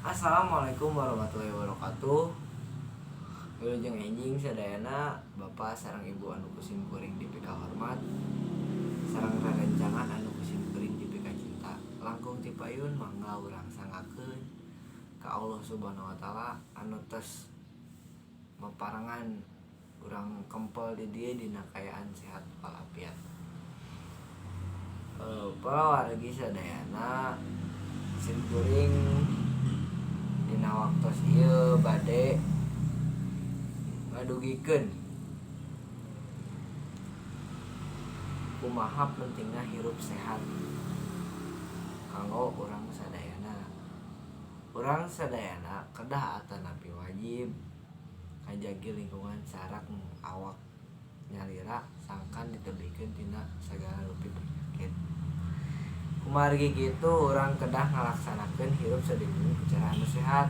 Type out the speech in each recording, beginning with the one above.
Assalamualaikum warahmatullahi wabarakatuh. Wilujeng enjing sadayana, Bapak sareng Ibu anu ku sim kuring dipikahormat sareng rerencangan anu ku sim kuring dipikacinta. Langkung ti payun, mangga urang sanggakeun ka Allah Subhanahu wa Taala anu tos maparengan urang kempel di dieu dina kaayaan sehat walafiat. Para wargi sadayana, sim kuring dina waktos ieu bade ngadugikeun kumaha pentingna hirup sehat kanggo urang sadayana. Urang sadayana kedah atanapi wajib ngajagi lingkungan sareng awak nyalira sangkan ditebihkeun tina sagala rupi penyakit. Kumargi kitu, urang kedah ngalaksanakeun hirup sadinten ku cara anu sehat,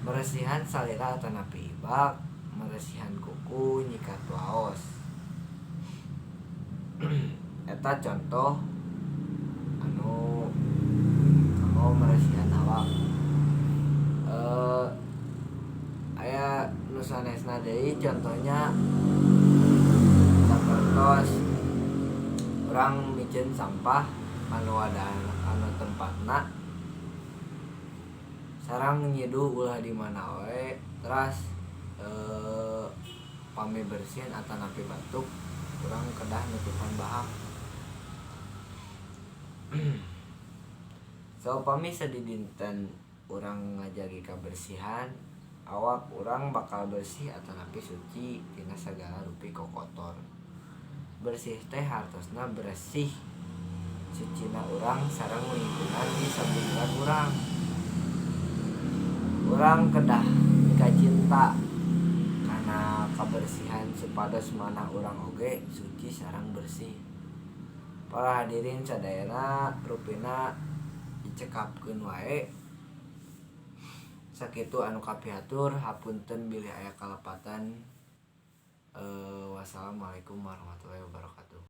meresihan salira atanapi ibak, meresihan kuku, nyikat waos. Eta contoh anu kanggo meresihan awak. Aya nu sanesna deui, contohnya sapertos urang miceun sampah kana wadah anu tempatna sareng nyiduh ulah di mana wae. Teras pami bersin atanapi batuk, urang kedah nutupan bahak. Saupami sadidinten urang ngajagi kabersihan, awak urang bakal bersih atanapi suci tina sagala rupi kokotor. Bersih teh hartosna beresih sucina urang sareng lingkungan di sabujuran urang. Urang kedah mikacinta kana kabersihan supados manah urang oge suci sareng bersih. Para hadirin sadayana, rupina dicekapkeun wae. Sakitu anu kapihatur, hapunten bilih aya kalepatan. Wassalamualaikum warahmatullahi wabarakatuh.